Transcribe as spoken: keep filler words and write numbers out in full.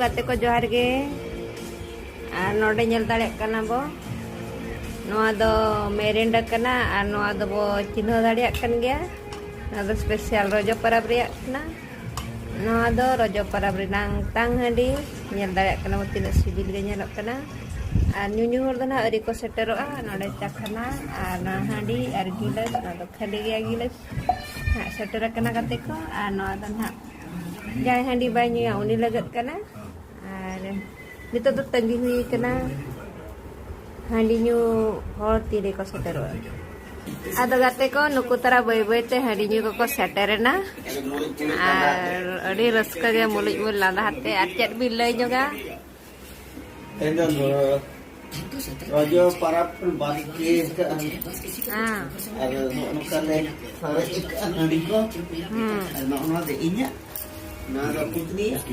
ᱜᱟᱛᱮ ᱠᱚ ᱡᱚᱦᱟᱨ ᱜᱮ᱾ ᱟᱨ ᱱᱚᱰᱮ ᱧᱮᱞ ᱫᱟᱲᱮᱭᱟᱜ ᱠᱟᱱᱟ ᱵᱚ, ᱱᱚᱣᱟ ᱫᱚ ᱢᱮᱨᱮᱱᱰ ᱠᱟᱱᱟ ᱟᱨ ᱱᱚᱣᱟ ᱫᱚᱵᱚ ᱪᱤᱱᱦᱟᱹᱣ ᱫᱟᱲᱮᱭᱟᱜ ᱠᱟᱱ ᱜᱮᱭᱟ᱾ ᱱᱚᱣᱟ ᱫᱚ ᱥᱯᱮᱥᱟᱞ ᱨᱚᱡᱚ ᱯᱚᱨᱚᱵᱽ ᱨᱮᱭᱟᱜ ᱠᱟᱱᱟ᱾ ᱱᱚᱣᱟ ᱫᱚ ᱨᱚᱡᱚ ᱯᱚᱨᱚᱵᱽ ᱨᱮᱱᱟᱝ ᱛᱟᱝ ᱦᱟᱺᱰᱤ᱾ ᱧᱮᱞ ᱫᱟᱲᱮᱭᱟᱜ ᱠᱟᱱᱟ ᱵᱚ ᱛᱤᱱᱟᱹᱜ ᱥᱤᱵᱤᱞ ᱜᱮ ᱧᱮᱞᱚᱜ ᱠᱟᱱᱟ᱾ ᱟᱨ ᱧᱩᱧᱩ ᱦᱚᱲ ᱫᱚ ᱱᱟᱦᱟᱜ ᱟᱹᱣᱨᱤ ᱠᱚ ᱥᱮᱴᱮᱨᱚᱜᱼᱟ᱾ ᱱᱚᱰᱮ ᱪᱟᱠᱷᱱᱟ ᱟᱨ ᱱᱚᱣᱟ ᱦᱟᱺᱰᱤ ᱟᱨ ᱜᱤᱞᱟᱹᱥ, ᱱᱚᱣᱟ ᱫᱚ ᱠᱷᱟᱹᱞᱤ ᱜᱮᱭᱟ ᱜᱤᱞᱟᱹᱥ᱾ ᱦᱟᱸᱜ ᱥᱮᱴᱮᱨ ᱟᱠᱟᱱᱟ ᱜᱟᱛᱮ ᱠᱚ᱾ ᱟᱨ ᱱᱚᱣᱟ ᱫᱚ ᱱᱟᱦᱟᱜ ᱡᱟᱦᱟᱸᱭ ᱦᱟᱺᱰᱤ ᱵᱟᱭ ᱧᱩᱭᱟ ᱩᱱᱤ ᱞᱟᱹᱜᱤᱫ ᱠᱟᱱᱟ᱾ ᱟᱨ ᱱᱤᱛᱚᱜ ᱫᱚ ᱛᱟᱺᱜᱤ ᱦᱩᱭ ᱠᱟᱱᱟ ᱦᱟᱺᱰᱤ ᱧᱩ ᱦᱚᱲ ᱛᱤᱨᱮ ᱠᱚ ᱥᱮᱴᱮᱨᱚᱜᱼᱟ᱾ ᱟᱫᱚ ᱜᱟᱛᱮ ᱠᱚ, ᱱᱩᱠᱩ ᱛᱟᱨᱟ ᱵᱟᱹᱭ ᱵᱟᱹᱭ ᱛᱮ ᱦᱟᱺᱰᱤ ᱧᱩ ᱠᱚᱠᱚ ᱥᱮᱴᱮᱨᱮᱱᱟ᱾ ᱟᱨ ᱟᱹᱰᱤ ᱨᱟᱹᱥᱠᱟᱹ ᱜᱮ ᱢᱩᱞᱩᱡ ᱢᱩᱞ ᱞᱟᱸᱫᱟ ᱟᱛᱮ᱾ ᱟᱨ ᱪᱮᱫ ᱵᱤᱱ ᱞᱟᱹᱭ ᱧᱚᱜᱟ? ᱮᱱᱫᱚ ᱨᱚᱡᱚ ᱯᱟᱨᱟᱵᱽ ᱵᱟᱥᱠᱮ ᱠᱟᱜᱼᱟ᱾ ᱦᱮᱸ᱾ ᱟᱨ ᱱᱚᱜᱼᱚ ᱱᱚᱝᱠᱟ ᱞᱮ ᱥᱟᱨᱮᱡ ᱠᱟᱜᱼᱟ ᱦᱟᱺᱰᱤ ᱠᱚ᱾ ᱦᱮᱸ᱾ ᱟᱨ ᱱᱚᱜᱼᱚ ᱱᱚᱣᱟ ᱫᱚ ᱤᱧᱟᱹᱜ, ᱱᱚᱣᱟ ᱫᱚ ᱯᱩᱛᱱᱤᱭᱟᱜ᱾